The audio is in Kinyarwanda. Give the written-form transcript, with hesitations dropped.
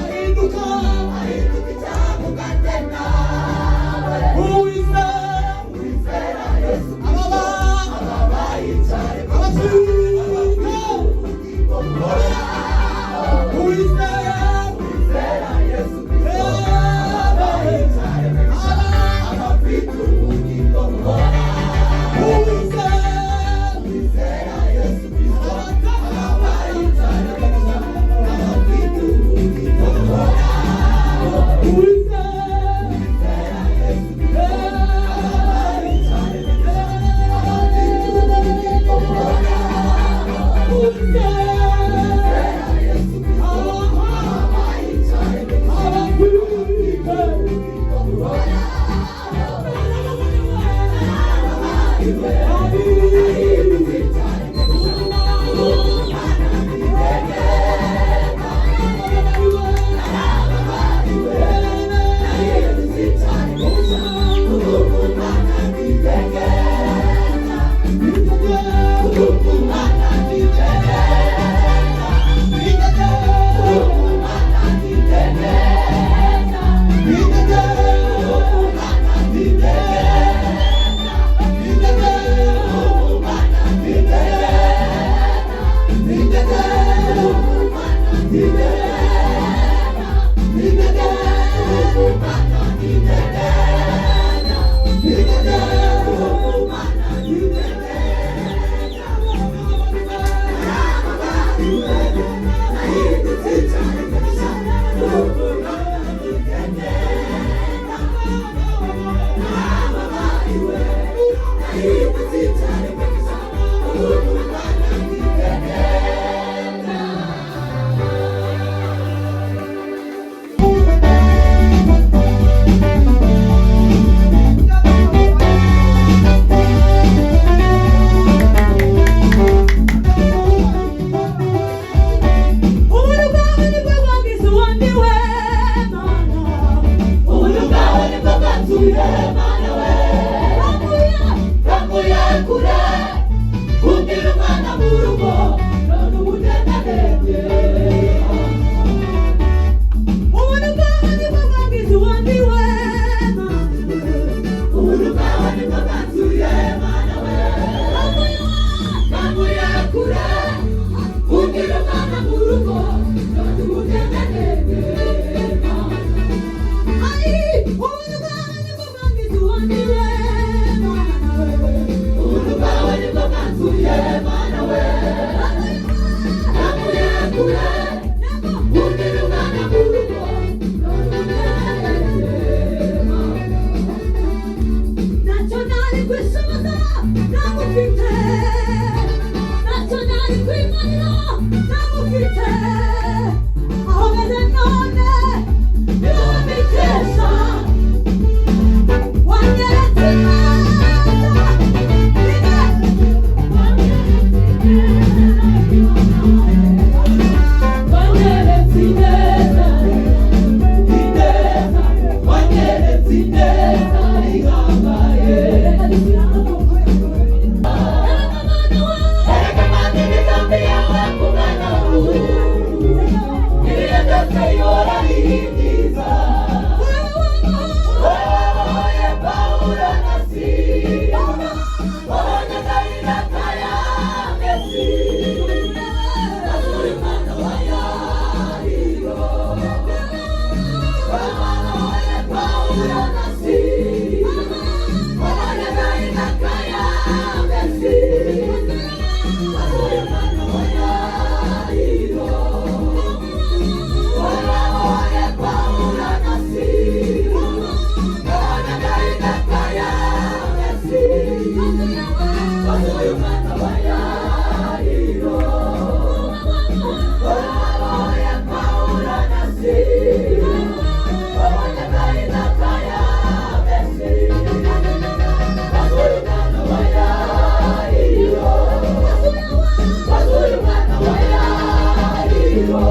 Ahinduka ahinduka icyamuga nawe uwizera Yesu ababaye cyane abafite uwizera uwizera Yesu Kristo ababaye cyane abafite ubugingo buhoraho uwizera uwizera Yesu Kristo ababaye cyane abafite ubugingo buhoraho uwizera uwizera Yesu Kristo ababaye cyane abafite ubugingo buhoraho uwizera uwizera Yesu Kristo ababaye cyane abafite ubugingo buhoraho. Ubuntu bwawe nibwo bwangiza uwundi we Mana. Ubuntu bwawe nibwo bwanzuye Mana we. Bwanguye bwanguye kure kungira umwana mu rugo none ubu ndendadebye. Ubuntu bwawe nibwo bwangiza uwundi we Mana. Ubuntu bwawe nibwo bwanzuye Mana we. Bwanguye bwanguye kure kungira umwana mu rugo none ubu ndendadebye. Ai, ubuntu bwawe nibwo bwangiza uwundi we Mana. Ubuntu bwawe nibwo bwanzuye Mana we. Bwanguye kure kungira umwana mu rugo none ubu ndendadebye. Ntacyo nari kwishoboza ntagufite, ntacyo nari kwimarira ntagufite, aho ngeze none ni wowe mbikesha. Wanyeretse ineza, Wanyeretse ineza, ineza, wanyeretse ineza ihambaye. Erega Mana imigambi yawe ku mwana w'umuntu, ibihe byose ihora ari myiza. Wowe wabohoye Pawulo na Sila, wabonye agahinda ka Yabesi, azura umwana wa Yairo. Wowe wabohoye Pawulo na Sila, wabonye agahinda ka Yabesi, azura umwana wa Yairo. Wowe wabohoye Pawulo na Sila, wabonye agahinda ka Yabesi, azura umwana wa Yairo. Wowe wabohoye Pawulo na Sila, wabonye agahinda ka Yabesi, azura umwana wa Yairo. Azura umwana wa Yairo.